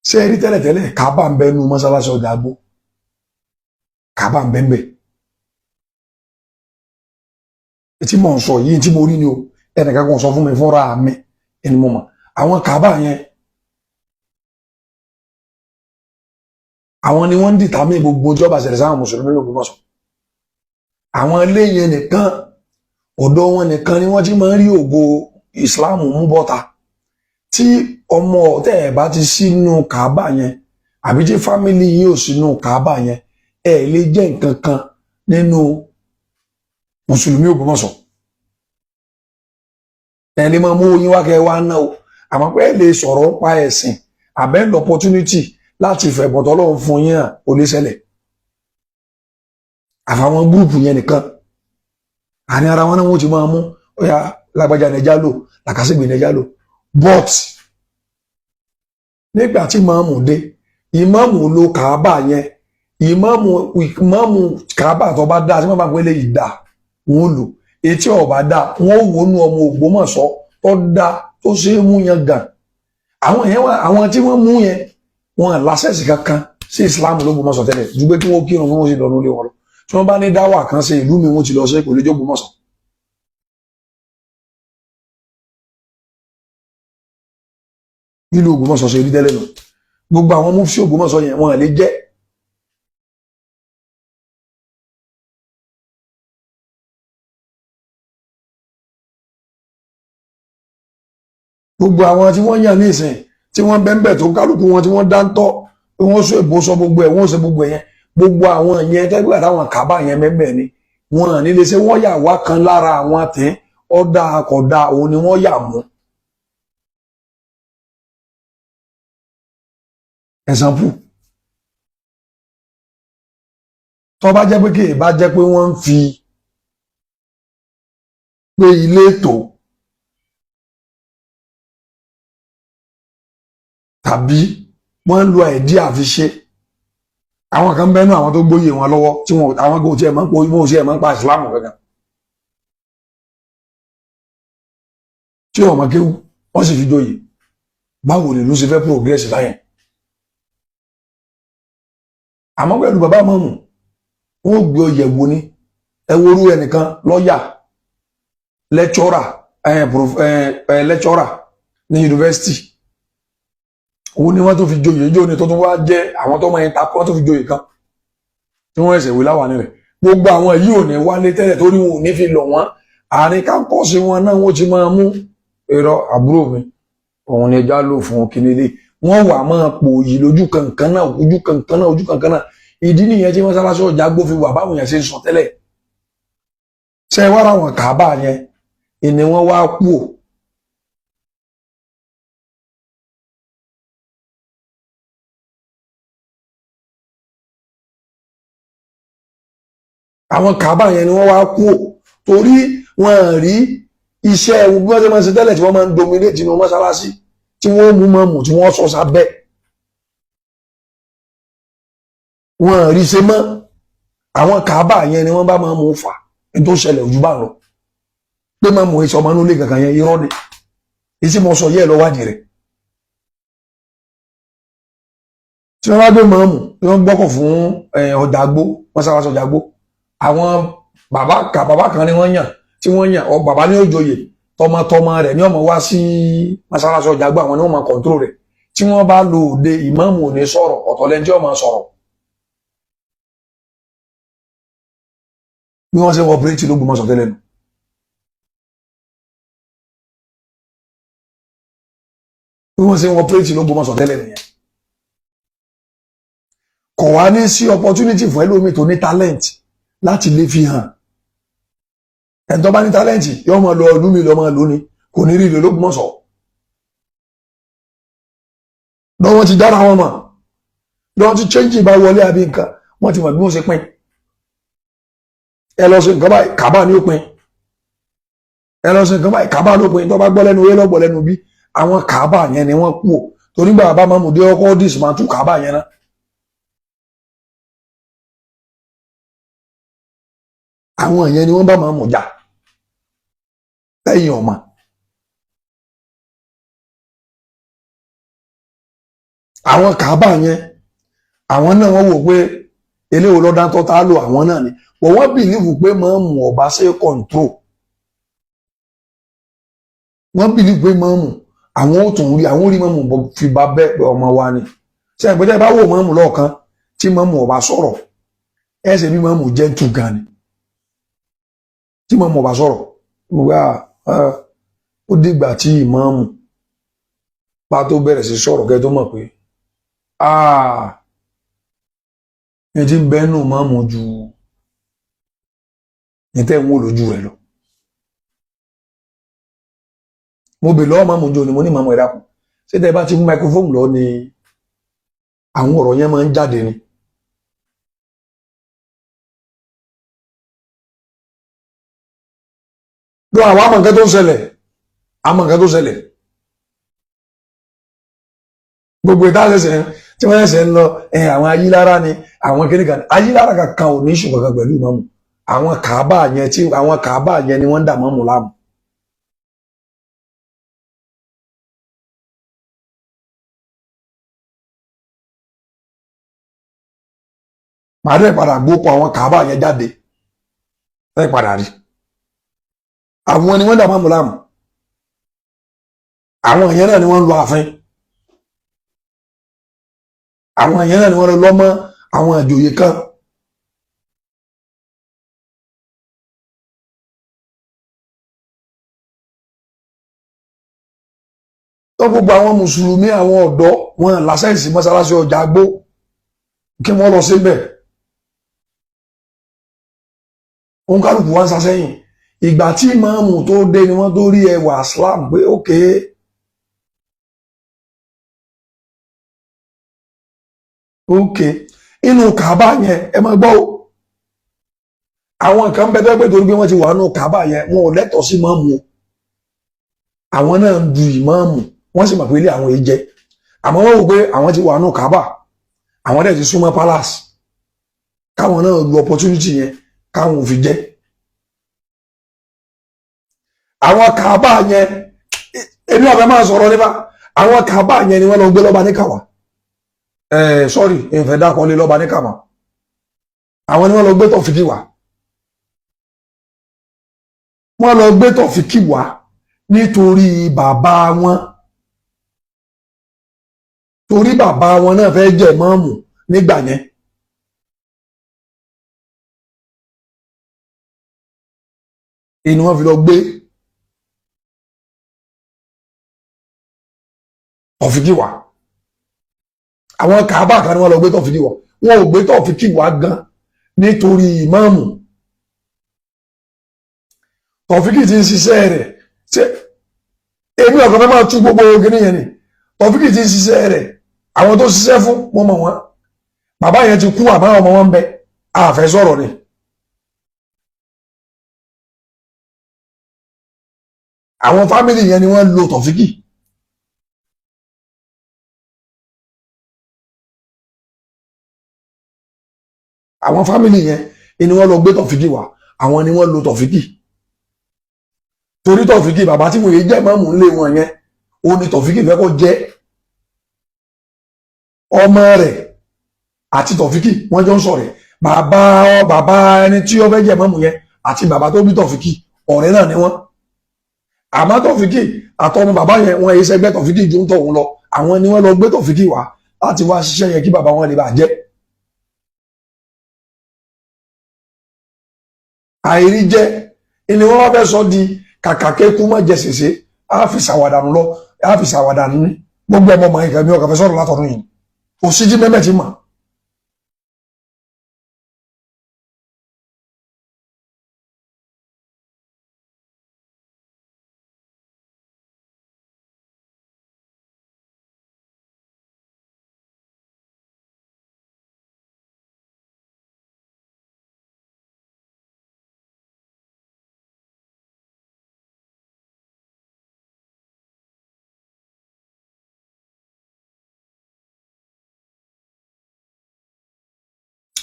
Ṣé ẹ rí tẹ́lẹ̀tẹ́lẹ̀, Káàbà ń bẹnu mọ́sálásí ọjà agbó, Káàbà ń bẹ́ẹ̀. Tí mò ń sọ yìí, tí mo rí ni o, ẹnìkan kan sọ fún mi, fúnra mi ẹni mo mọ̀. Àwọn Káàbà yẹn, àwọn ni wọ́n ń dìtàmí gbogbo ìjọba ṣẹlẹ̀ sáwọn mùsùlùmí l'Ógbómọ̀ṣọ́. Àwọn ilé yẹn nìkan, ọ̀dọ̀ wọn nìkan ni wọ́n ti máa ń rí ògo ìsìláàmù mú bọ́ta. Tí ọmọ ọ̀tẹ̀ ẹ̀ bá ti sínú Káàbà yẹn, àbí tí family yìí ò sínú Káàbà yẹn, ẹ lè jẹ́ nǹkan kan nínú mùsùlùmí Ògbómọ̀ṣọ́. Ẹ lè máa mú oyin wá kẹ́ wá ná o, àmọ́ pé ẹ lè sọ̀rọ̀ pa ẹ̀sìn àbẹ́ l'opportunity láti fẹ̀bọ̀tọ̀ Ọlọ́run fún yín hàn, kò lè ṣẹlẹ̀. Àfàwọn group yẹn nìkan, àní ara wọn náà wọ́n ti máa mú ó yá, lágbájá nẹja lò, làkàṣègbè nẹja lò. But nígbà tí ìmáàmù dé, ìmáàmù ló Kàábà yẹn. Ìmáàmù Kàábà tó bá dá tí wọ́n bá pẹ́ lè dà, wọ́n lò. Etí ọ̀bá dá, wọ́n wò nú ọmọ Ògbómọ̀ṣọ́ tó dá, tó ṣe é mú yẹn gàn. Àwọn yẹn wà, àwọn tí wọ́n mú yẹn, wọn lásẹ̀sì kankan sí Ìsìláàmù l'Ógbómọ̀ṣọ́ tẹ́lẹ̀ ju pé kí wọ́n kírun, fún wọn sì lọ́nu ilé wọn lọ. Tí wọ́n bá ní dáwà kan ṣe, ìlú mi wọ́n ti lọ ṣe, kò lè jẹ́ Ògbómọ̀ṣọ́. Nílùú Ògbómọ̀ṣọ́ ṣe rí tẹ́lẹ̀ nù, gbogbo àwọn mufti Ògbómọ̀ṣọ́ yẹn, wọn lè jẹ́. Gbogbo àwọn tí wọ́n yàn ní ìsìn, tí wọ́n bẹ́ńbẹ̀, tó kálukú wọn tí wọ́n dáńtọ́ pé wọ́n sọ èbó, sọ gbogbo ẹ̀, wọ́n ṣe gbogbo ẹ̀ yẹn, gbogbo àwọn yẹn tẹ́gbẹ́ àtàwọn Kábà yẹn mẹ́mẹ́ ni wọ́n nílé ṣe. Wọ́n yà wá kan lára àwọn tẹ́ ọ̀dà àkọ̀dà, òun ni wọ́n yà mú. Example, tó bá jẹ́ pé kí ìbá jẹ́ pé wọ́n ń fi pé ilé ètò tàbí wọ́n ń lo àìdí àfi ṣe, àwọn kan bẹ́nu àwọn tó gbóyè wọn lọ́wọ́ tí wọn àwọn kò tiẹ̀ máa ń po wọn ò tiẹ̀ máa ń pa ìsìlámù kankan, tí wọn máa kéwú, wọ́n sì fi jóyè. Báwo lè ló ṣe fẹ́ progress báyẹn? Àmọ́ pẹ̀lú bàbá mọ́mù, wọ́n gbé ọyẹ̀ wo ni. Ẹ worú ẹnìkan, lọ́yà, lecturer, lecturer ní yunifásitì, òun ni wọ́n tó fi joyè jó ni, tó tún wá jẹ́ àwọn tó máa ń ta, wọ́n tó fi joyè kan tí wọ́n ẹsẹ̀ wé láwà nílẹ̀. Gbogbo àwọn yìí ò ní wálé tẹ́lẹ̀, torí wọn ò ní fi lọ̀ wọ́n. Àárín campus wọn náà wọ́n ti máa mú èrò àbúrò mi, òun ni ẹja lò fún kínílé. Wọ́n wà máa pò yìí lójú kankan náà, ojú kankan náà, ojú kankan náà. Ìdí nìyẹn tí mọ́sálásí ọjà gbó fi wà báwọn yẹn ṣe ń sọ tẹ́lẹ̀. Ṣe wá ra àwọn Kàábà yẹn ìní wọn wá kú ò. Àwọn Kàábà yẹn ni wọ́n wá kú ò, torí wọ́n rí iṣẹ́ bí wọ́n ṣe máa ń ṣe tẹ́lẹ̀, tí wọ́n máa ń dominate nínú mọ́sálásí, tí wọ́n mú mọ́mù, tí wọ́n sọ sábẹ́, wọ́n rí ṣe mọ́. Àwọn Kàábà yẹn ni wọ́n bá máa mú fà ní tó ṣẹlẹ̀ ojú bá lọ pé máa mú èso ọmọ inú ilé kankan yẹn, irọ́ ni. Èsì mo sọ yẹ́ ẹ lọ wádìí rẹ̀. Tí wọ́n bá gbé mọ́mù, tí wọ́n gbọ́kọ̀ fún ọjà gbó, mọ́sálásí ọjà gbó, àwọn bàbá kan, bàbá kan ni wọ́n yàn, tí wọ́n yàn ọ, bàbá ní òjòyè, tọmọtọmọ rẹ̀ ní ọmọ wá sí mọ́sálásí ọjà gbó, àwọn ni wọ́n máa control rẹ̀. Tí wọ́n bá lò òde, ìmáàmù ò ní sọ̀rọ̀, ọ̀tọ̀ lẹ́ni tí ó máa sọ̀rọ̀. Bí wọ́n ṣe wọ́n operate l'Ógbómọ̀ṣọ́ tẹ́lẹ̀ nù. Bí wọ́n ṣe wọ́n operate l'Ógbómọ̀ṣọ́ tẹ́lẹ̀ nìyẹn. Kò wá ní sí opportunity fún ẹlòmíì tó ní talent láti lè fi hàn. Ẹni tó bá ní talent yóò máa lọ ìlú mi, lọ máa lò ní, kò ní rí ìlú l'Ógbómọ̀ṣọ́. Lọ́wọ́ ti dára wọn mọ̀, lọ́wọ́ ti change bá wọlé àbí nǹkan, wọ́n ti mọ̀ bí wọ́n ṣe pín. Ẹ lọ sí nǹkan báyìí, Kàbá ní ó pín. Ẹ lọ sí nǹkan báyìí, Kàbá ló pín. Tó bá gbọ́ lẹ́nu, lọ́gbọ̀ lẹ́nu bí àwọn Kàbá yẹn ni wọ́n kú ò, torí gbà bàbá Mahmood ọkọ̀ dismantle Kàbá yẹn náà. Àwọn yẹn ni wọ́n bá Mahmood jà lẹ́yìn ọmọ. Àwọn kàábà yẹn, àwọn náà wọ́n wò pé eléwo lọ́dá tó tá lò, àwọn náà ni wọ́n believe pé mọ́ọ̀mù ọba ṣe control. Wọ́n believe pé mọ́ọ̀mù àwọn ò tún rí, àwọn ò rí mọ́ọ̀mù fi bá bẹ́ẹ̀ pé ọmọ wa ni. Ṣé ìpínlẹ̀ bá wò mọ́ọ̀mù lọ́ọ̀kan tí mọ́ọ̀mù ọba sọ̀rọ̀, ẹ ṣe bí mọ́ọ̀mù gentle gan ni. Tí mọ́ọ̀mù ọba sọ̀rọ̀, mo gbà ó dìgbà tí ìmọ̀ọ́mù bá tó bẹ̀rẹ̀ sí sọ̀rọ̀ kẹ́ tó mọ̀ pé ní ti ń bẹ́nu mọ́ọ̀mù ju ní tẹ́ ń wò lójú rẹ̀ lọ. Mo bè lọ́wọ́ mọ́ọ̀mù jò ní, mo ní mọ́ọ̀mù, ẹ̀dá kù, ṣé tẹ́ bá ti mú microphone lọ ni àwọn ọ̀rọ̀ yẹn máa ń jáde ni? Lọ àwọn àmọ̀ nǹkan tó ń ṣẹlẹ̀, àmọ̀ nǹkan tó ń ṣẹlẹ̀. Gbogbo ìta ṣẹ̀ṣẹ̀ tí wọ́n ṣẹ̀ṣẹ̀ ń lọ àwọn ayílára ni, àwọn kìnìkan ayílára kankan ò ní ìṣù kankan pẹ̀lú ìmáàmù. Àwọn kàábà yẹn tí àwọn kàábà yẹn ni wọ́n ń dà mọ́mù láàmú. Màá dẹ̀ padà gbókò àwọn kàábà yẹn jáde, ẹ padà rí àwọn ni wọ́n dà mọ́mù láàmú. Àwọn yẹn náà ni wọ́n ń lọ ààfin, àwọn yẹn náà ni wọ́n lọ lọ́mọ àwọn àjòyè kan. Tó gbogbo àwọn mùsùlùmí, àwọn ọ̀dọ́ wọn lásẹ̀sì mọ́sálásí ọjà gbó kí wọ́n lọ síbẹ̀. Òun kálukú wọn sá sẹ́yìn. Ìgbà tí ìmáàmù tó dé ni wọ́n tó rí ẹwà Islam pé ókè. Ókè, inú Kàábà yẹn, ẹ máa gbọ́ o, àwọn kan bẹ tó pé torí pé wọ́n ti wà nínú Kàábà yẹn, wọn ò lẹ́tọ̀ọ́ sí ìmáàmù o. Àwọn náà ń du ìmáàmù, wọ́n sì mọ̀ pé ilé àwọn èyí jẹ́, àmọ́ wọ́n wò pé àwọn ti wà nínú Kàábà, àwọn dẹ̀ ti súnmọ́ palace, káwọn náà lu opportunity yẹn káwọn ò fi jẹ́. Àwọn Kàábà yẹn, èmi ọ̀fẹ́ máa sọ̀rọ̀ nípa àwọn Kàábà yẹn ni wọ́n lọ gbé lọ́ba ní kàwá. Sorry, ìfẹ́ dákọ̀ lé lọ́ba ní kàwá. Àwọn ni wọ́n lọ gbé Tọ̀fíkì wá. Wọ́n lọ gbé Tọ̀fíkì wá nítorí bàbá wọn, torí bàbá wọn náà fẹ́ jẹ mọ́ọ̀mù nígbà yẹn. Inú wọn fi lọ gbé Tọ̀fíkì wá. Àwọn Kàábà kan ni wọ́n lọ gbé Tọ̀fíkì wá. Wọn ò gbé Tọ̀fíkì wá gan nítorí ìmáàmù. Tọ̀fíkì ti ń ṣiṣẹ́ rẹ̀. Ṣé èmi ọ̀kan fẹ́ máa tú gbogbo ogun yẹn ni? Tọ̀fíkì ti ń ṣiṣẹ́ rẹ̀. Àwọn tó ṣiṣẹ́ fún wọn mọ̀ wọ́n. Bàbá yẹn ti kú, àmọ́ ọmọ wọn ń bẹ, àfẹ́ sọ̀rọ̀ ni. Àwọn family yẹn ni wọ́n lo Tọ̀fíkì. Àwọn family yẹn ni wọ́n lọ gbé Tọ̀fíkì wá. Àwọn ni wọ́n lo Tọ̀fíkì torí Tọ̀fíkì, bàbá tí wọ́n yé jẹ́ mọ́mù ńlé wọn yẹn, ó ní Tọ̀fíkì fẹ́ kó jẹ́ ọmọ rẹ̀. Àti Tọ̀fíkì wọ́n jọ ń sọ̀rẹ́. Bàbá ẹni tí ó fẹ́ jẹ́ mọ́mù yẹn àti bàbá tó bí Tọ̀fíkì, ọ̀rẹ́ náà ni wọ́n. Àmọ́ Tọ̀fíkì àtọmọ bàbá yẹn, wọ́n yé sẹ́gbẹ́ Tọ̀fíkì ju ń tọ̀hún lọ. Àwọn ni wọ́n lọ gbé Tọ̀fíkì wá láti wá ṣiṣẹ́ yẹn kí bàbá wọn lè bà jẹ́. Àìrí jẹ́ ni wọ́n wá fẹ́ sọ di kàkà kékú má jẹ sèse, á fi ṣàwàdànù lọ, á fi ṣàwàdànù ní gbogbo ọmọ ọmọ ìkànnì ọkà fẹ́ sọ̀rọ̀ látọ̀dún yìí. Kò sí jí mẹ́mẹ́ tí mà.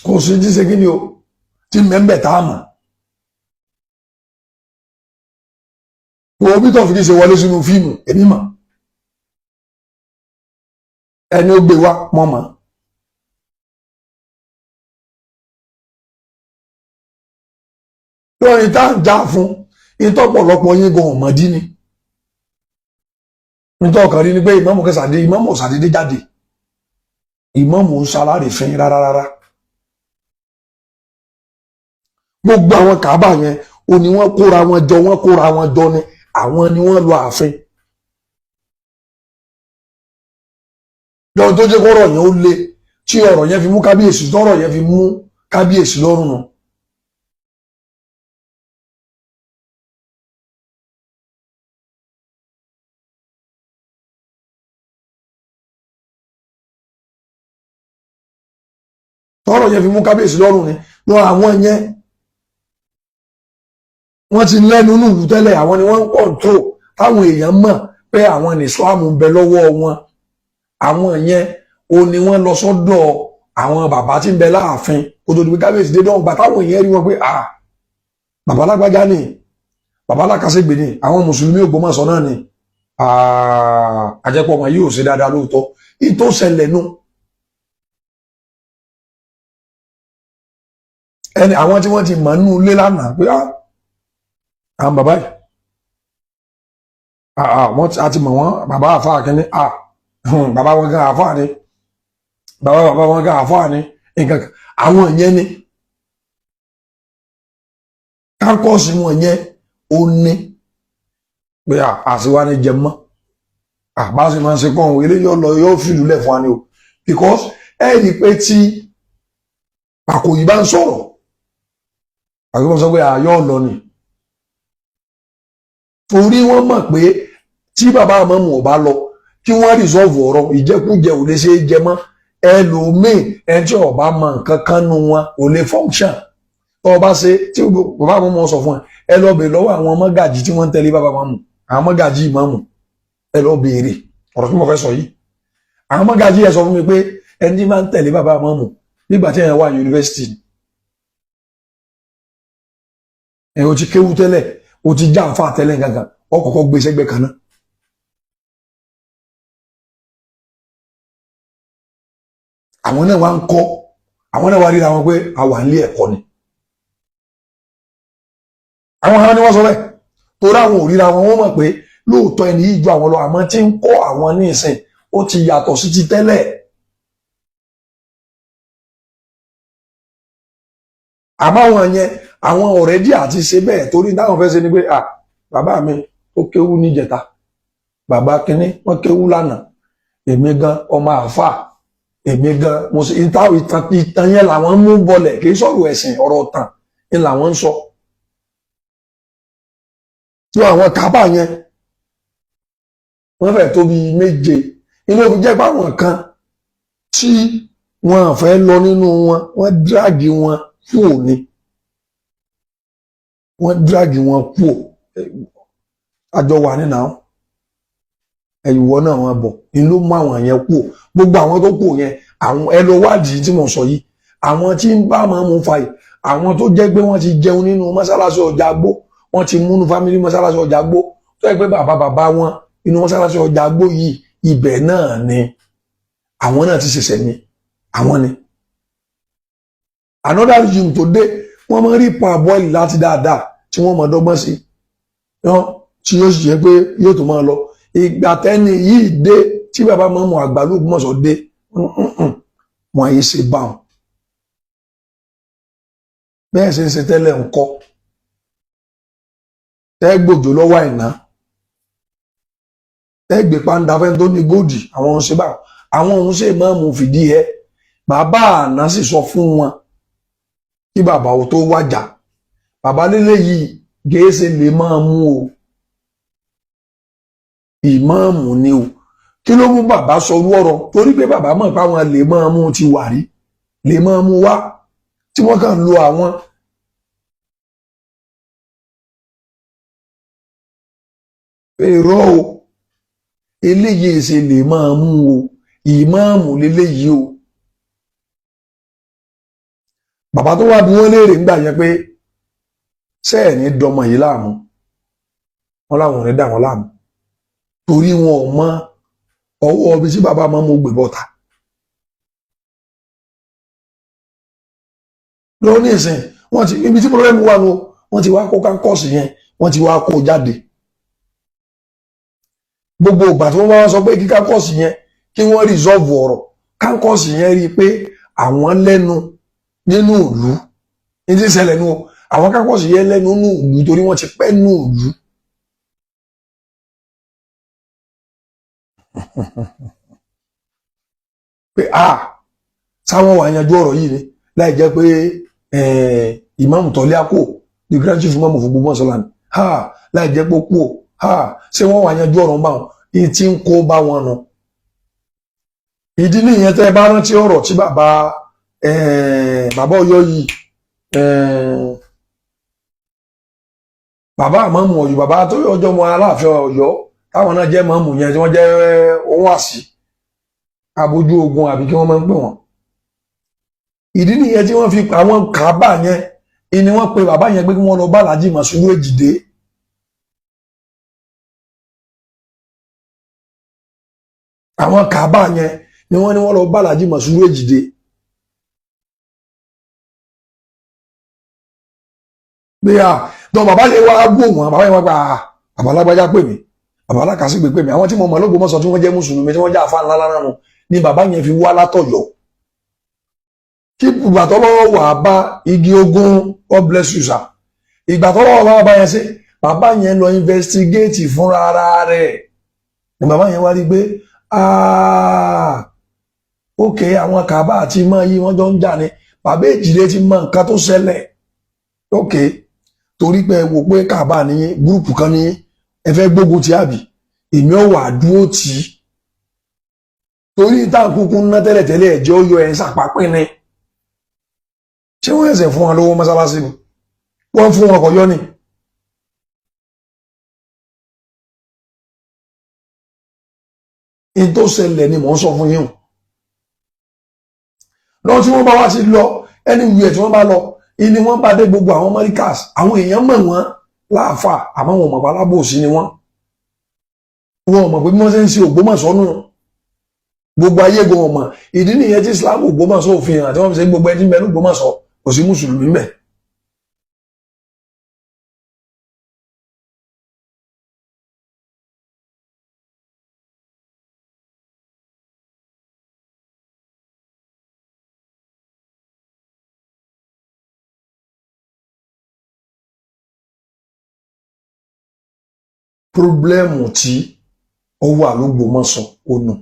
Kò sí jí ṣe kí ni o tí mẹ́mbẹ̀ tá a mọ̀. Wo bí Tọ̀fíkì ṣe wọlé sínú fíìmù, èmi mọ̀. Ẹni ó gbé wá mọ́mọ́. Lórí tá à ń jà fún ìtọ́pọ̀lọpọ̀ yín gan ọ̀mọ̀dí ni. Nítorí ọkàn rí ni pé ìmáàmù kẹsàdé, ìmáàmù ọ̀sàdédé jáde, ìmáàmù ń ṣaláre fín rárá rárá. Gbogbo àwọn kàábà yẹn ó ní wọ́n kóra wọn jọ, wọ́n kóra wọn jọ ni, àwọn ni wọ́n lọ ààfin. Lọ́run tó jẹ́ kọ́rọ̀ yẹn ó le, tí ọ̀rọ̀ yẹn fi mú kábíyèsí, tọ́rọ̀ yẹn fi mú kábíyèsí lọ́rùn nù. Tọ́rọ̀ yẹn fi mú kábíyèsí lọ́rùn ni lọ. Àwọn yẹn wọ́n ti lẹ́nu nùlù tẹ́lẹ̀, àwọn ni wọ́n ń kọ̀ǹtró táwọn èèyàn mọ̀ pé àwọn ní Islam ń bẹ lọ́wọ́ wọn. Àwọn yẹn o ní wọ́n lọ sọ́dọ̀ àwọn bàbá tí ń bẹ láàfin kó tó di pé kábíyèsí dé dọ́hùn. Gbà táwọn èèyàn rí wọn pé ah, bàbá lágbájá ni, bàbá lákàṣègbè ni, àwọn mùsùlùmí Ògbómọ̀ṣọ́ náà ni, àjẹpọ̀ wọn yóò ṣe dáadáa lóòótọ́. Ìtò ṣẹlẹ̀ nù ẹni àwọn tí wọ́n ti mọ̀ nínú ilé lánàá pé àwọn bàbá yìí, wọ́n ti mọ̀ wọ́n, bàbá àfáà kínní, bàbá wọn gan àfáà ni, bàbá bàbá wọn gan àfáà ni, nǹkan kan àwọn yẹn ni kánkọ́ọ̀sì wọn yẹn ó ní pé àṣìwá ni jẹ mọ́ àbá sì máa ń ṣe kọ́ ọ̀hún eléyìí ọ̀lọ́ yóò fìlú lẹ̀ fún wa ni o. Because ẹ rí i pé tí Àkòyí bá ń sọ̀rọ̀, àbí wọ́n sọ pé àyọ́ ọ̀lọ́ ni, torí wọ́n mọ̀ pé tí bàbá àmọ́mù ọ̀bá lọ kí wọ́n rìsọ́ọ̀fù ọ̀rọ̀ ìjẹkújẹ ò lè ṣe é jẹ mọ́. Ẹlòmíì, ẹni tí ọba mọ nǹkan kan nu wọn ò lè function. Tó ọba ṣe tí bàbá àmọ́mù sọ fún ẹ, ẹ lọ bèèrè lọ́wọ́ àwọn mọ́gàjì tí wọ́n ń tẹ̀lé bàbá àmọ́mù, àwọn mọ́gàjì ìmáàmù, ẹ lọ bèèrè ọ̀rọ̀ tí mo fẹ́ sọ yìí. Àwọn mọ́gàjì ẹ sọ fún mi pé ẹni tí máa ń tẹ̀lé bàbá àmọ́mù nígbà tí èèyàn wà yunifásitì, ẹ o ti kéwú tẹ́lẹ̀, o ti já àǹfà tẹ́lẹ̀ gangan, ọ kọ́kọ́ gbé sẹ́gbẹ́ kan náà. Àwọn náà wá ń kọ́, àwọn náà wá ríra wọn pé a wà nílé ẹ̀kọ́ ni. Àwọn kan ní wọ́n sọ bẹ́ẹ̀ torí àwọn ò ríra wọn, wọ́n mọ̀ pé lóòótọ́ ẹni yìí ju àwọn lọ, àmọ́ tí ń kọ́ àwọn ní ìsìn ó ti yàtọ̀ sí ti tẹ́lẹ̀. Àmọ́ àwọn yẹn, àwọn ọ̀rẹ́dì àti ṣe bẹ́ẹ̀ torí táwọn fẹ́ ṣe ni pé à bàbá mi ó kéwú níjẹta, bàbá kínní wọ́n kéwú lánàá, èmi gan ọmọ àáfà, èmi gan mo sì ìtàn yẹn làwọn ń mú bọlẹ̀, kì í sọ̀rọ̀ ẹ̀sìn, ọ̀rọ̀ ọ̀tàn ni làwọn ń sọ. Tí àwọn kábà yẹn wọ́n fẹ́ tó bí méje inú òfin jẹ́ pé àwọn kan tí wọ́n fẹ́ lọ nínú wọn, wọ́n díràgì wọn kúò ní, wọ́n díràgì wọn kúò. Àjọ wà nínú àwọn ẹ̀yìnwó náà wọ́n bọ̀ ní ló mú àwọn yẹn kúò. Gbogbo àwọn tó kúò yẹn, àwọn ẹ lọ wádìí tí mo sọ yìí, àwọn tí ń bá máa mú fa yìí, àwọn tó jẹ́ pé wọ́n ti jẹun nínú mọ́sálásí ọjà gbó, wọ́n ti múnú fámílì mọ́sálásí ọjà gbó, tó yẹ pé bàbá bàbá wọn inú mọ́sálásí ọjà gbó yìí, ibẹ̀ náà ni àwọn náà ti ṣẹ̀ṣẹ̀ ni àwọn ni. Another regime tó dé, wọ́n máa ń rí parboil láti dáadáa tí wọ́n máa dọ́gbọ́n sí tí yóò sì jẹ́ pé yóò tó máa lọ. Ìgbà tẹ́ni yìí dé, tí bàbá máa mú àgbà l'Ógbómọ̀ṣọ́ dé, wọn yìí ṣe bá wọn bẹ́ẹ̀ ṣe ń ṣe tẹ́lẹ̀ ń kọ́ tẹ́ gbòjò lọ́wọ́ àìná, tẹ́ gbé pàǹdà fẹ́ tó ní góòdì, àwọn ohun ṣe bá àwọn ohun ṣe máa mú fìdí ẹ. Bàbá àná sì sọ fún wọn kí bàbá ò tó wájà, bàbá lílé yìí gèése lè máa mú o, ìmáàmù ni o. Kí ló mú bàbá sọ orú ọ̀rọ̀? Torí pé bàbá mọ̀ pé àwọn lè máa mú ti wà rí, lè máa mú wá tí wọ́n kàn ń lo àwọn. Èrò o, eléyìí ṣe lè máa mú o, ìmáàmù léléyìí o. Bàbá tó wá bí wọ́n léèrè ńgbà yẹn pé sẹ́ẹ̀ ní dọmọ yìí láàmú, wọn láwọn ò ní dà wọ́n láàmú torí wọn ò mọ Ọwọ́ ibi tí bàbá máa ń mú gbé bọ́ta lónìí ìsìn, wọ́n ti ibi tí problem wà nù, wọ́n ti wá kó kánkọ́ọ̀sì yẹn, wọ́n ti wá kó jáde. Gbogbo ìgbà tí wọ́n bá wá sọ pé kí kánkọ́ọ̀sì yẹn kí wọ́n resolve ọ̀rọ̀, kánkọ́ọ̀sì yẹn rí i pé àwọn lẹ́nu nínú ìlú ní ti ṣẹlẹ̀ nù. Àwọn kánkọ́ọ̀sì yẹn lẹ́nu nínú ìlú torí wọ́n ti pẹ́ nínú ìlú. Pé a sáwọn wà yanjú ọ̀rọ̀ yìí ni láì jẹ́ pé ìmáàmù tọ́lé àkó, the grand chief imam of Ògbómọ̀ṣọ́ land, ha, láì jẹ́ pé ó kú o, ha, ṣé wọ́n wà yanjú ọ̀rọ̀ bá wọn yìí tí ń kó bá wọn nu. Ìdí nìyẹn. Tẹ́ ẹ bá rántí ọ̀rọ̀ tí bàbá Ọ̀yọ́ yìí, bàbá àmọ́mù Ọ̀yọ́, bàbá tó ọjọ́ mọ Aláàfin Ọ̀yọ́, táwọn náà jẹ́ mọ́mù yẹn, tí wọ́n jẹ́ ohun àsì abojú ogun àbí kí wọ́n máa ń pè wọ́n. Ìdí nìyẹn tí wọ́n fi àwọn kàábà yẹn ni wọ́n pe bàbá yẹn pé kí wọ́n lọ bá Alhaji Mọ̀súrù Èjìdé. Àwọn kàábà yẹn ni wọ́n ní wọ́n lọ bá Alhaji Mọ̀súrù Èjìdé. Pé à tọ́ bàbá yẹn wá gbó wọn, bàbá yẹn wá gba bàbá alágbájá pè mí, bàbá alákàsígbè pè mí, àwọn tí mo mọ̀ l'Ógbómọ̀ṣọ́ tí wọ́n jẹ́ mùsùlùmí, tí wọ́n jẹ́ àfa ńlá lára wọn ni bàbá yẹn fi wá látọ̀yọ́. Kí ìgbà tọ́lọ́wọ́ wà bá igi ogun, God bless you, sir. Ìgbà tọ́lọ́wọ́ bá bá yẹn ṣe, bàbá yẹn lọ investigate fúnra ara rẹ̀ ni bàbá yẹn wá rí pé, ok, àwọn kàbá àti mọ́ yìí wọ́n jọ ń jà ní. Bàbá Èjìdé ti mọ nǹkan tó ṣẹlẹ̀. Ok, torí pé wò pé kàbá ní group kan ní ẹ fẹ́ gbógun ti, àbí èmi ò wà dúró tì í, torí táǹkùkù ń ná tẹ́lẹ̀tẹ́lẹ̀, ẹ̀jẹ̀ ó yọ ẹ̀ ń sàpápín ni. Ṣé wọ́n ẹ̀sẹ̀ fún wọn lówó mọ́sálásí ni? Wọ́n fún wọn kọ̀ yọ ni. In tó ṣẹlẹ̀ ni mò ń sọ fún yín o. Lọ tí wọ́n bá wá ti lọ anywhere tí wọ́n bá lọ ìní wọ́n bá dé, gbogbo àwọn Americas, àwọn èèyàn mọ̀ wọ́n láàfà, àmọ́ wọn mọ̀ pé alábòsí ni wọ́n. Wọn mọ̀ pé bí wọ́n ṣe ń ṣe Ògbómọ̀ṣọ́ nù, gbogbo ayé gan ọmọ. Ìdí nìyẹn tí Islam Ògbómọ̀ṣọ́ òfin hàn tí wọ́n fi ṣe gbogbo ẹni tí ń bẹ ní Ògbómọ̀ṣọ́, kò sí mùsùlùmí mbẹ. Problem tí ó wà l'Ógbómọ̀ṣọ́, ó nù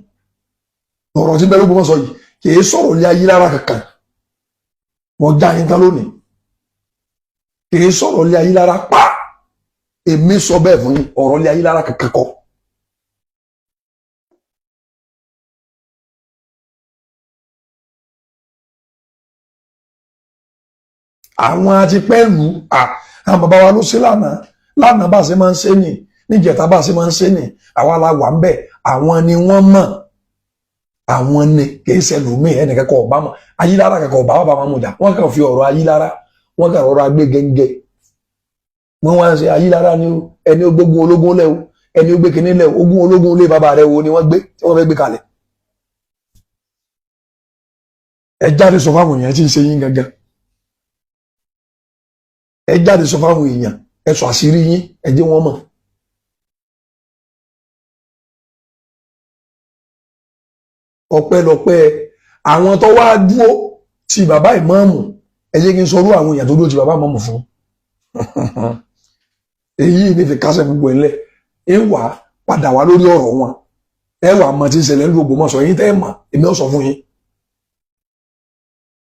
ọ̀rọ̀ tí ń bẹ l'Ógbómọ̀ṣọ́ yìí kì í sọ̀rọ̀ lé ayé rárá kankan. Wọ́n já yín tán lónìí, kì í sọ̀rọ̀ lé ayé rárá pa. Èmi sọ bẹ́ẹ̀ fún yín, ọ̀rọ̀ lé ayé rárá kankan kọ́. Àwọn àti pẹ́lú àwọn bàbá wa ló ṣe lánàá lánàá, bá ṣe máa ń ṣe nì, níjẹta bá ṣe máa ń ṣe nì, àwa la wà ń bẹ̀. Àwọn ni wọ́n mọ̀, àwọn ni kìí ṣẹlòmíì. Ẹnìkan kọ ọba mọ Ayílára kankan ọba bàbá máa mú jà. Wọ́n kàn fi ọ̀rọ̀ Ayílára, wọ́n kàn rọra gbé gẹ́ngẹ́. Wọ́n wá ń ṣe Ayílára ni ó, ẹni ó gbógun ológun lẹ́wọ̀, ẹni ó gbé kinní lẹ́wọ̀, ogún ológun lé bàbá rẹ̀ wo ni wọ́n gbé tí wọ́n fẹ́ gbé kalẹ̀. Ẹ jáde sọ fáwọn èèyàn tí ń ṣe yín gangan. Ẹ jáde sọ fáwọn èèyàn, ẹ sọ àṣírí yín, ẹ jẹ́ wọ́n mọ̀. Ọpẹ́lọpẹ́ àwọn tó wá dúró ti bàbá ìmáàmù. Ẹ jẹ́ kí n sọrú àwọn èèyàn tó dúró ti bàbá ìmáàmù fún èyí ní fi kásẹ̀ gbogbo ẹ̀ ńlẹ̀. Ẹ wà padà wá lórí ọ̀rọ̀ wọn, ẹ wà mọ̀ tí ń ṣẹlẹ̀ ní Ògbómọ̀ṣọ́. Yín tẹ́ ẹ mọ̀, èmi ò sọ fún yín.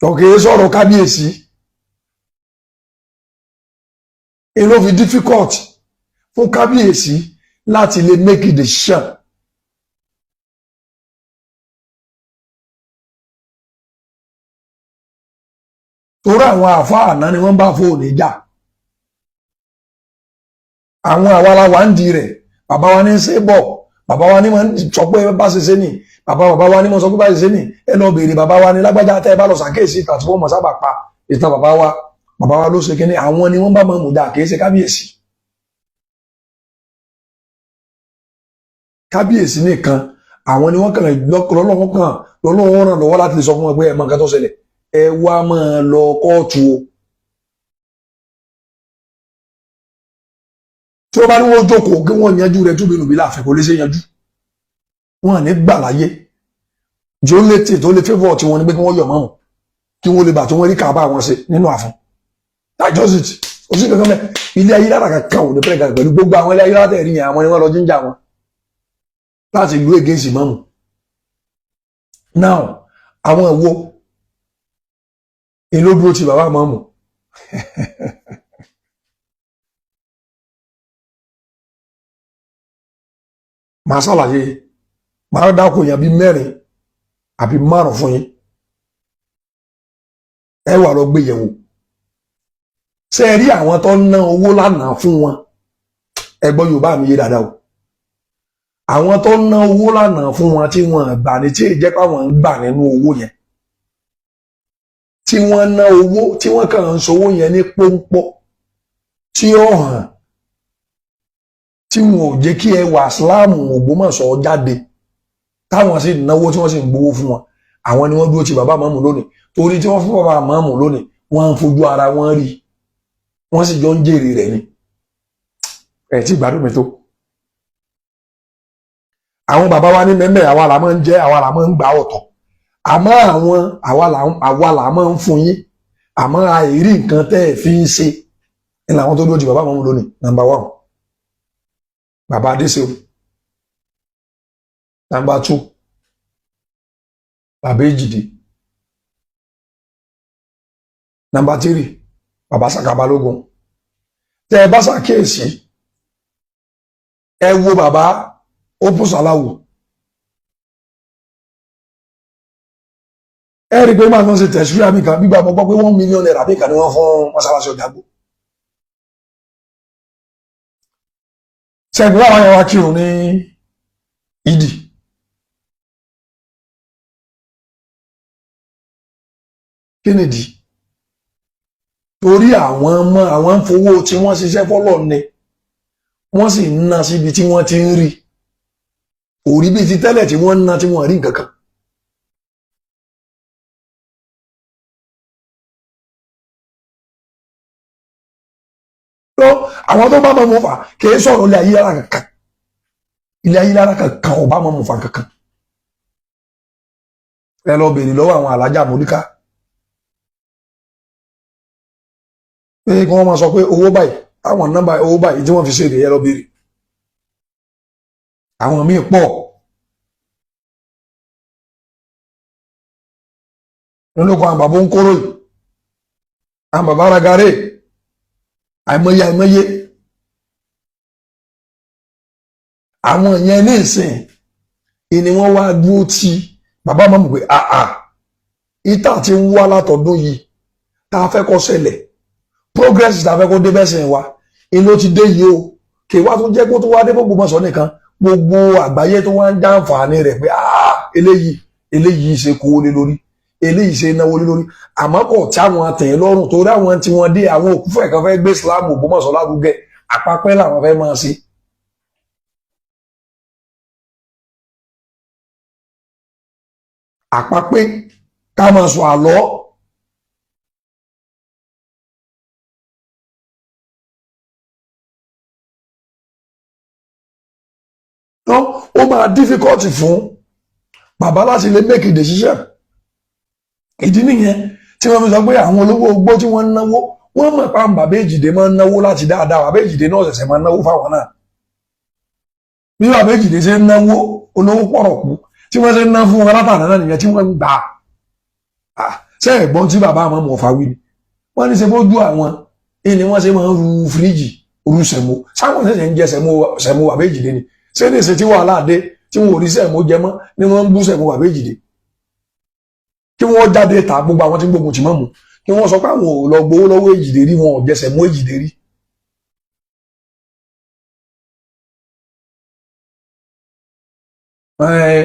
Tọ́kẹ́ sọ̀rọ̀ kábíyèsí ẹ ló fi difficult fún kábíyèsí láti lè make a decision. Torí àwọn àfáà àná ni wọ́n bá fóònù jà. Àwọn àwarawa ń di rẹ̀. Bàbá wa ní ṣe bọ̀, bàbá wa ní wọ́n sọ pé bá ṣe ṣe nì, bàbá bàbá wa ní wọ́n sọ pé bá ṣe ṣe nì. Ẹ lọ béèrè bàbá wa ní lágbájá. Tẹ́ ẹ bá lọ ṣàkíyèsí ìtàn tí wọ́n mọ̀ sábà pa ìtàn bàbá wa, bàbá wa ló ṣe kínní. Àwọn ni wọ́n bá máa mú dà, kìí ṣe kábíyèsí. Kábíyèsí nìkan Àwọn ni wọ́n kàn lọ́lọ́wọ́ kàn lọ́lọ́wọ́ ràn lọ́wọ́ láti lè sọ fún wọn pé ẹ mọ nǹkan tó ṣẹlẹ̀, ẹ wá máa lọ kóòtù o. Tí wọ́n bá ní wọ́n jókòó kí wọ́n yanjú rẹ̀ túbínùbí láàfin, kò lè ṣe yanjú, wọn ní gbà láyé. Jẹ́ ó létí tó lè favour tí wọ́n ní pé kí wọ́n yọ̀ mọ́ kí wọ́n lè bà tí wọ́n rí kàbá wọn ṣe nínú ààfin. That just it. Kò sí kankan mẹ́. Ilé ayé lára kankan ò ní pẹ́rẹ́ kankan pẹ̀lú gbogbo àwọn ilé ayé lára tẹ̀rí yẹn. Àwọn ni wọ́n lọ jíjà wọn láti ìlú against ìmáàmù. Now, àwọn ìwo ìlú dúró ti bàbá ìmáàmù? Màá ṣàlàyé, màá dákò èèyàn bíi mẹ́rin àbí márùn fún yín, ẹ wà lọ gbé yẹ̀wò. Ṣé ẹ rí àwọn tó ń ná owó lánàá fún wọn? Ẹ gbọ́ Yorùbá mi yé dáadáa o. Àwọn tó ń ná owó lánàá fún wọn tí wọ́n gbà ní, tí èyí jẹ́ pé àwọn ń gbà nínú owó yẹn tí wọ́n ná owó, tí wọ́n kàn ń sowó yẹn ní pọ́npọ́ tí ó hàn, tí wọn ò jẹ́ kí ẹwà síláàmù Ògbómọ̀ṣọ́ jáde, táwọn sì náwó tí wọ́n sì ń gbowó fún wọn, àwọn ni wọ́n dúró ti bàbá màmú lónìí. Torí tí wọ́n fún bàbá màmú lónìí, wọ́n ń fojú ara wọn rí, wọ́n sì jọ ń jèrè rẹ̀ ni. Ẹ̀ tí gbádùn mi tó. Àwọn bàbá wa ní mẹ́mẹ́, àwa là máa ń jẹ́, àwa là máa ń gbà ọ̀tọ̀, àmọ́ àwọn àwa là máa ń fún yín, àmọ́ àìrí nǹkan tẹ́ ẹ̀ fi ń ṣe ní làwọn tó dúró ti bàbá màmú lónìí. Number one, bàbá Adéṣeun. Number two, bàbá Èjìdé. Number three, bàbá Sàká Balógun. Tẹ ẹ bá ṣàkíyèsí, ẹ wo bàbá Opus Aláwò, ẹ rí i pé máa ń ṣe tẹ̀síwìrì àmì kan gbígbà mọ́ gbọ́ pé ₦1 million bí kan ni wọ́n fún mọ́sálásí Ọ̀jágbó. Ṣẹ́gun àwọn yẹn wá kírun ní ìdí. Kí nìdí? Torí àwọn ọmọ àwọn ń fowó tí wọ́n ṣiṣẹ́ fọ́lọ̀ ni, wọ́n sì ń ná síbi tí wọ́n ti ń rí. Kò rí bíi ti tẹ́lẹ̀ tí wọ́n ń ná tí wọ́n rí nǹkan kan. Lọ àwọn tó bá máa mú fà kì í sọ̀rọ̀ ilé ayé lára kankan, ilé ayé lára kankan ò bá máa mú fà kankan. Ẹ lọ bèèrè lọ́wọ́ àwọn alájà mọ́líkà pé kí wọ́n máa sọ pé owó báyìí, àwọn nọ́mbà owó báyìí tí wọ́n fi ṣe ẹ lọ bèèrè. Àwọn míì pọ̀ nínú kan, àwọn bàbá ń kóró yìí, àwọn bàbá aragare, àìmọye àìmọye. Àwọn yẹn ní ìsìn ìní wọ́n wá dúró tí bàbá máa mọ̀ pé àà ìta ti ń wá látọ̀dún yìí tá a fẹ́ kó ṣẹlẹ̀, progress tá a fẹ́ kó dé bẹ́sẹ̀ wa ìlú ti dé yìí o. Kì í wá tún jẹ́ kó tó wá dé gbogbo mọ̀sán nìkan, gbogbo àgbáyé tó wá ń jàǹfààní rẹ̀ pé eléyìí eléyìí ṣe kówó lé lórí, eléyìí ṣe náwó lé lórí. Àmọ́ kò tí àwọn tẹ̀yìn lọ́rùn, torí àwọn tí wọ́n dé, àwọn òkú fẹ̀ kan fẹ́ gbé Islam Ògbómọ̀ṣọ́ lárugẹ, àpapẹ́ làwọn fẹ́ máa ṣe. Àpapẹ́ ká máa sọ àlọ́. Ó máa difficult fún bàbá láti lè make a decision. Ìdí nìyẹn tí wọ́n fi sọ pé àwọn olówó ogbó tí wọ́n ń náwó, wọ́n mọ̀ pé àwọn bàbá Èjìdé máa ń náwó láti dáadáa. Bàbá Èjìdé náà ṣẹ̀ṣẹ̀ máa ń náwó fáwọn náà. Bí bàbá Èjìdé ṣe ń náwó olówó pọ̀rọ̀kú tí wọ́n ṣe ń ná fún wọn látàná náà nìyẹn tí wọ́n ń gbà á. Ṣé ẹ̀gbọ́n tí bàbá àwọn mọ̀ fáwí ni wọ́n ní ṣe bójú àwọn ìní wọ́n ṣe máa ń ru fíríjì, ru sẹ̀mó, sáwọn ṣẹ̀ṣẹ̀ ń jẹ sẹ̀mó bàbá Èjìdé ni? Ṣé ní ìṣe tí wàhálà dé tí wọn ò rí sẹ̀mó jẹ mọ́ ni wọ́n ń bú sẹ̀mó bàbá Èjìdé? Kí wọ́n jáde ta gbogbo àwọn tí ń gbógun tì mọ́ mu, kí wọ́n sọ pé àwọn ò lọ gbowó lọ́wọ́ Èjìdé rí, wọn ò jẹ sẹ̀mó Èjìdé rí.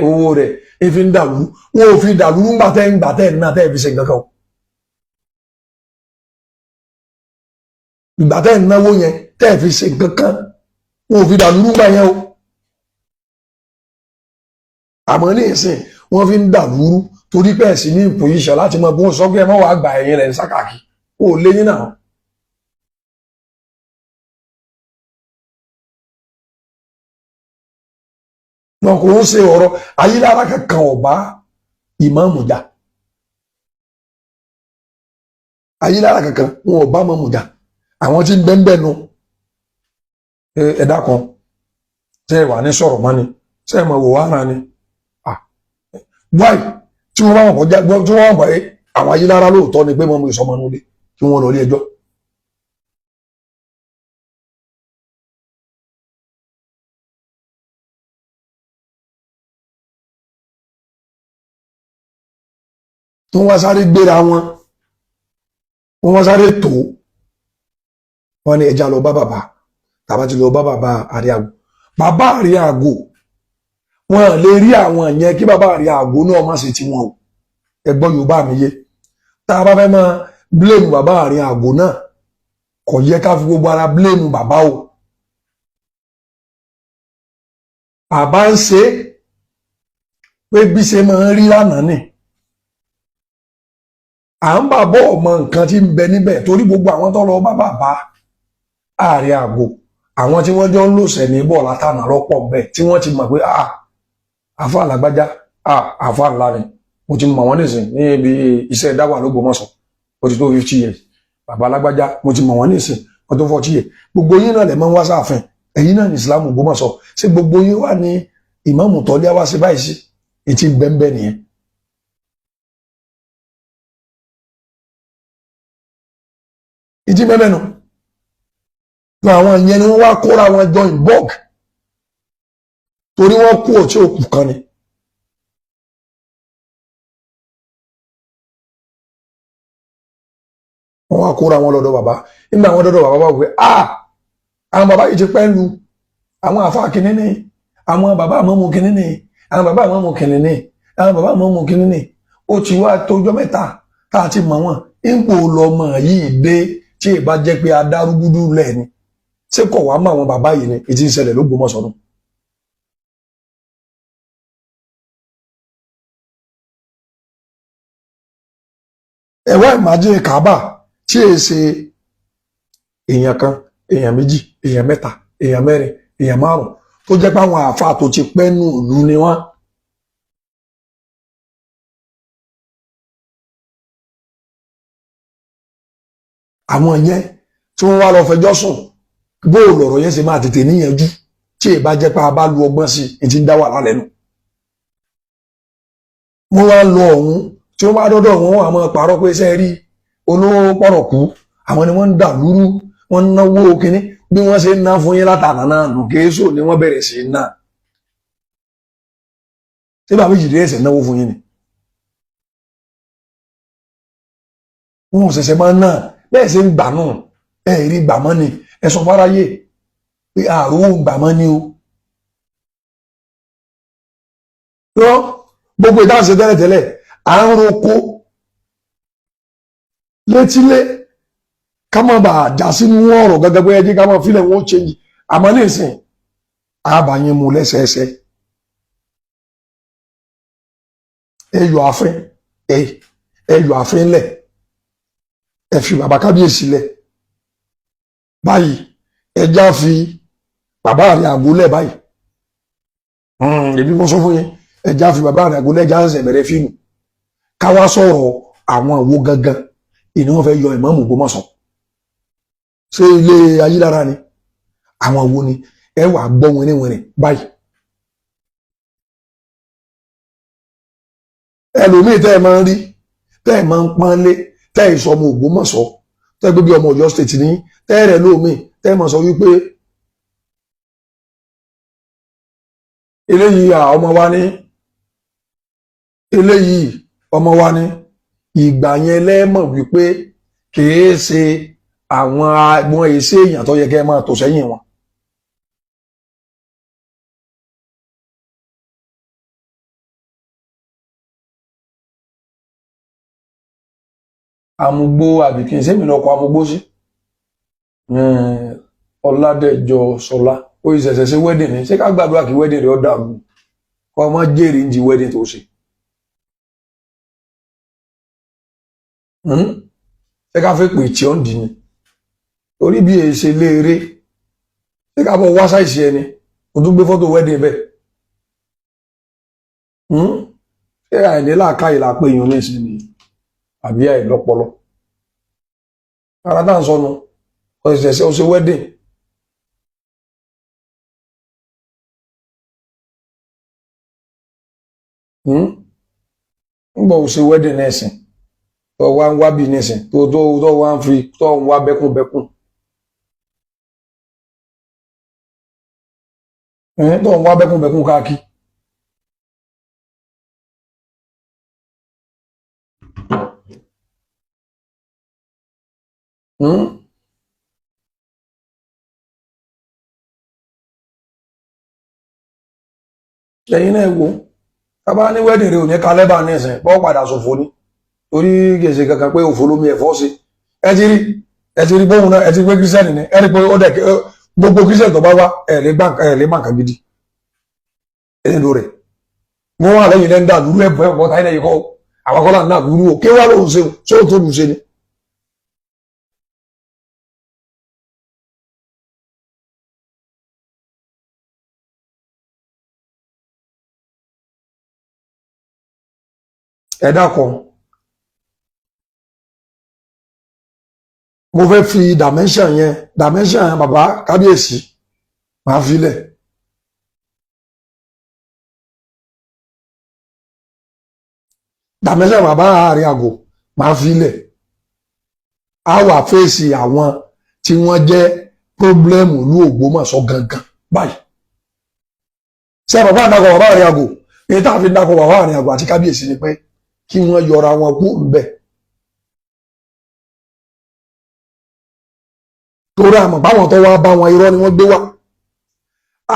Owó rẹ̀ efi ń dàlú, wọn ò fi dàlú ńgbà tẹ́ ń gbà tẹ́ ń ná tẹ́ fi ṣe nǹkan kan o. Ìgbà tẹ́ ń náwó yẹn tẹ́ fi ṣe nǹkan kan, wọn ò fi dàlú ńgbà yẹn o. Àmọ́ ní ìsìn wọ́n fi ń dà lúrú torí pé ẹ̀sìn ní ìpòyíṣẹ́ láti mọ bí wọ́n sọ pé ẹ mọ́ wàá gba ẹ̀yìn rẹ̀ ń sákàkì ó lé yín náà. Wọn kò ń ṣe ọ̀rọ̀ ayélujára kankan ọba ìmáàmù jà, ayélujára kankan wọn ọba ìmáàmù jà. Àwọn tí ń bẹ́ńbẹ́ nu ẹ̀dá kan tẹ́ ẹ wà ní sọ̀rọ̀ mọ́ni tẹ́ ẹ mọ̀ wò wá ara ni wáì tí wọ́n bá wọn kọjá tí wọ́n bá àwọn ayélujára lóòótọ́ ni pé mọ́mú ìsọmọ nulẹ̀ kí wọ́n lọ ilé ẹjọ́. Wọ́n wá sáré gbéra wọn, wọ́n wá sáré tó wọ́n ní ẹja lọ bá bàbá. Tàbá ti lọ bá bàbá Àríàgò, bàbá Àríàgò wọn lè rí àwọn yẹn kí bàbá Àríàgò náà má ṣe tiwọn o. Ẹ gbọ́ Yorùbá mi yé. Tá a bá fẹ́ máa blame bàbá Àríàgò náà, kò yẹ ká fi gbogbo ara blame bàbá o. Bàbá ń ṣe pé bí ṣe máa ń rí lánàá ni à ń bà bọ́ ọmọ nǹkan tí ń bẹ níbẹ̀, torí gbogbo àwọn tó lọ bá bàbá Àríàgò, àwọn tí wọ́n jọ ń lòsẹ̀ ní bọ̀ látànà lọ́pọ̀ bẹ́ẹ̀ tí wọ́n ti mọ̀ pé àfa àlàgbájá, àfa ńlá ni, mo ti mọ̀ wọ́n nísìn ní ibi iṣẹ́ dáwà l'Ógbómọ̀ṣọ́, ó ti tó 50 years. Bàbá alágbájá, mo ti mọ̀ wọ́n nísìn, wọ́n tó 40 years. Gbogbo yín náà lè máa ń wá sáàfin, ẹ̀yin náà ní Ìsìlámù Ògbómọ̀ṣọ́. Ṣé gbogbo yín wà ní ìmáàmù tọ́lé wá sí báyìí sí etí bẹ́ńbẹ́ nìyẹn? Ìdí bẹ́ẹ̀ nù tó àwọn ìyẹn ni wọ́n wá kóra wọn jọ in bulk torí wọ́n kú ọtí òkú kan ni. Wọ́n wá kóra wọn lọ́dọ̀ bàbá. Nígbà wọn dọ́dọ̀ bàbá, bá wò pé àwọn bàbá yìí ti pẹ́ lu àwọn àfa kìíní ni, àwọn bàbá àmọ́mú kìíní ni, àwọn bàbá àmọ́mú kìíní ni, àwọn bàbá àmọ́mú kìíní ni, ó ti wá tójọ́ mẹ́ta tá a ti mọ̀ wọ́n. Ipò lọmọ yìí dé tí ì bá jẹ́ pé adárúgúdú lẹ̀ ni, ṣé kò wá mọ́ àwọn bàbá yìí ni? Ìtí ń ṣẹlẹ̀ l'Ógbómọ̀ṣọ́ nù. Ẹ̀wá ìmájẹ́ Kaaba tí è ṣe èèyàn kan, èèyàn méjì, èèyàn mẹ́ta, èèyàn mẹ́rin, èèyàn márùn tó jẹ́ pé àwọn àáfàá tó ti pẹ́ nù ìlú ni wọ́n. Àwọn yẹn tí wọ́n wá lọ fẹjọ́ sùn, bóòlù ọ̀rọ̀ yẹn ṣe máa tètè níyanjú tí ì bá jẹ́ pé a bá lu ọgbọ́n sí i ti ń dá wàhálà lẹ́nu. Wọ́n wá lọ ọ̀hún tí wọ́n bá dọ́dọ̀ wọn, wọ́n àmọ́ parọ́ pé ṣe rí olówó pọ̀rọ̀ kú, àwọn ni wọ́n ń dà lúrú, wọ́n ń náwó kínní bí wọ́n ṣe ń ná fún yín látànà náà nù. Kéésù ni wọ́n bẹ̀rẹ̀ sí í ná. Ṣé bàbá ìjìdí ẹ̀sẹ̀ náwó fún yín ni? Wọn ò ṣẹ̀ṣẹ̀ máa ná bẹ́ẹ̀ ṣe ń gbà náà. Ẹ̀ rí gbà mọ́ ni, ẹ sọ fáráyé pé àrùn gbà mọ́ ni o. Lọ gbogbo ìdáhùn ṣe tẹ́lẹ̀tẹ́lẹ̀, à ń roko létílé ká má bàa já sínú ọ̀rọ̀ gẹ́gẹ́ bóyá jẹ́ ká má filẹ̀ wọn ó change. Àmọ́ nísìn àbáyín mu lẹ́sẹẹsẹ. Ẹ yọ àfin, ẹ yọ àfin lẹ̀, ẹ fi bàbá kábíyèsí lẹ̀ báyìí, ẹ já fi bàbá àrẹ àgọ́ lẹ̀ báyìí. Èmi mo sọ fún yín, ẹ já fi bàbá àrẹ àgọ́ lẹ̀, já ṣẹ̀ṣẹ̀ bẹ̀rẹ̀ fíìmù káwá sọ̀rọ̀ àwọn àwo gangan ìní wọn fẹ́ yọ ìmáàmù Ògbómọ̀ṣọ́. Ṣé ilé ayélujára ni àwọn wo ni ẹ wà gbọ́ wìnrìnwìnrìn báyìí? Ẹlòmíì tẹ́ ẹ máa ń rí, tẹ́ ẹ máa ń pọ́nlé, tẹ́ ẹ sọ ọmọ Ògbómọ̀ṣọ́, tẹ́ ẹ gbé bí ọmọ Ọ̀yọ́ state ní, tẹ́ ẹ rẹ̀ lómi, tẹ́ ẹ máa sọ wípé eléyìí ọmọ wa ní, eléyìí ọmọ wa ní. Ìgbà yẹn lẹ́mọ̀ wípé kìí ṣe àwọn agbọn èsì èèyàn tó yẹ kẹ́ ẹ máa tò sẹ́yìn wọn. Amúgbó àbí kí n ṣe mí lọkọ amúgbó sí Ọládẹjọ Sọlá, ó yìí ṣẹ̀ṣẹ̀ ṣe wedding ni. Ṣé ká gbàdúrà kí wedding rẹ̀ ó dàrú? Ọmọ jèrè ń di wedding tó ṣe. Ṣé ká fẹ́ pè tí ó ń dì ní torí bí èyí ṣe léere, ṣé ká bọ̀ wá ṣàìsí ẹni o tún gbé fọ́tò wedding bẹ́ẹ̀? Ṣé àìní làákàyè là pé èèyàn ní ìsinmi àbí àìlọ́pọlọ? Ara tá à ń sọnù ọ̀sẹ̀ ọ̀sẹ̀ wedding. Ń gbọ́ ọ̀sẹ̀ wedding náà sìn tó wá ń wá bí nísìn tó tó tó wá ń fi tó ń wá bẹ́kúnbẹ́kún, tó ń wá bẹ́kúnbẹ́kún káàkiri. Ẹ̀yin náà wo tábà ní wedding rẹ ò ní kalẹ́ bá nísìn bọ́ padà ṣòfò ni, torí kèsè kankan pé òfò lómi ẹ̀fọ́ sí. Ẹ ti rí, ẹ ti rí bóun náà, ẹ ti rí pé kírísítẹ́nì ni, ẹ rí pé ó dẹ̀ gbogbo kírísítẹ́nì tó bá wá ẹ lè gbà nǹkan gidi nínú rẹ̀. Wọ́n wà lẹ́yìn lẹ́ńdà lúrú ẹ̀bùn ẹ̀bùn táyé lẹ́yìn kọ́ àwọn akọ́là náà lúrú o kí wá lóun ṣe ṣé ó tó lù ṣe ni. Ẹ dákun, mo fẹ́ fi dimension yẹn, dimension bàbá kábíyèsí máa fi lẹ̀. Dimension bàbá àárín àgò máa fi lẹ̀. Á wà fèsì àwọn tí wọ́n jẹ́ problem ìlú Ògbómọ̀ṣọ́ gangan báyìí. Ṣé bàbá àdàkọ̀ bàbá àárín àgò ní tá a fi dàkọ̀ bàbá àárín àgò àti kábíyèsí ni pé kí wọ́n yọra wọn kú ńbẹ̀. Torí àmọ̀ báwọn tó wá bá wọn, irọ́ ni wọ́n gbé wá.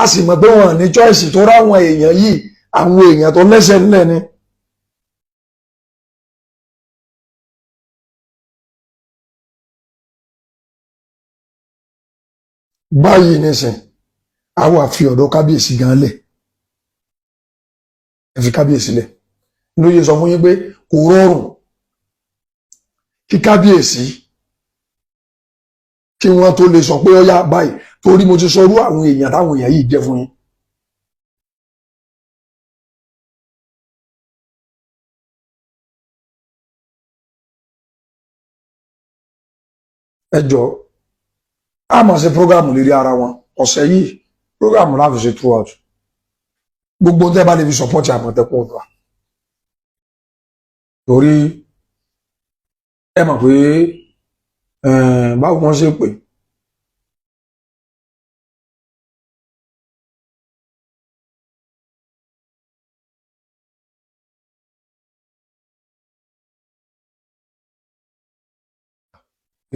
A sì mọ̀ pé wọn ní choice tó ráwọn èèyàn yìí, àwọn èèyàn tó lẹ́sẹ̀ ńlẹ̀ ni. Báyìí nísìn, a wà fi ọ̀dọ̀ kábíyèsí gan lẹ̀, ẹ fi kábíyèsí lẹ̀. Lóye sọ fún yín pé kò rọrùn kí kábíyèsí kí wọ́n tó lè sọ pé ó yá báyìí, torí mo ti sọrú àwọn èèyàn táwọn èèyàn yìí jẹ́ fún yín. Ẹ jọ, a máa ṣe program lérí ara wọn ọ̀sẹ̀ yìí, program láti ṣe throughout. Gbogbo tẹ́ bá lè fi support Àmọ̀tẹ́kùn Oòduà, torí ẹ mọ̀ pé báwo wọ́n ṣe pè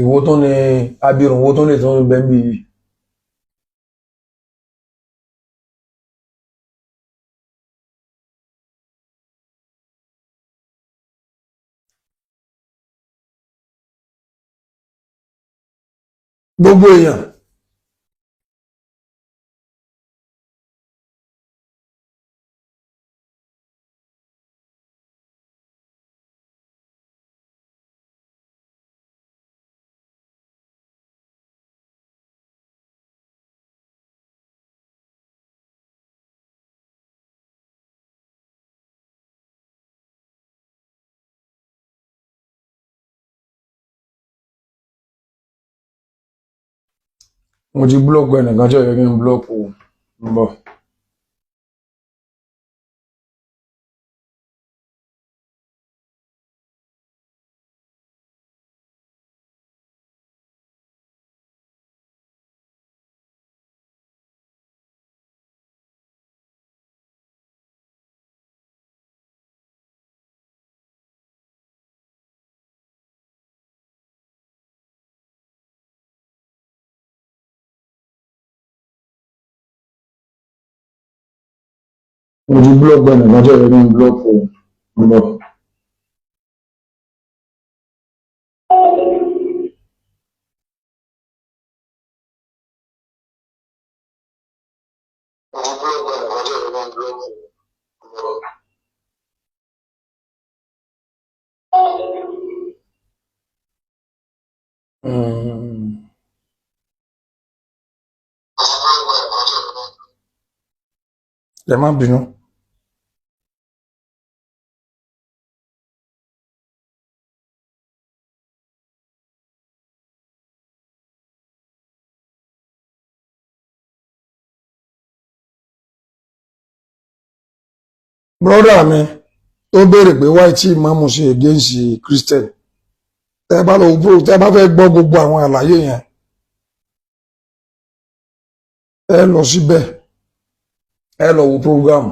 ìwo tó ní abirùn, wo tó lè tó ń bẹ́ bí yìí. Gbogbo èèyàn mo ti block ẹnìkan tí ó yẹ kí n block o ń bọ̀. Mo ti block ẹnìkan tí ó yẹ kí n block o ń bọ̀. Ẹ má bínú. Brother mi tó béèrè pé why tí ìmáàmù ṣe against Christian, tẹ́ bá lọ bro, tẹ́ bá fẹ́ gbọ́ gbogbo àwọn àlàyé yẹn, ẹ lọ síbẹ̀, ẹ lọ wo program.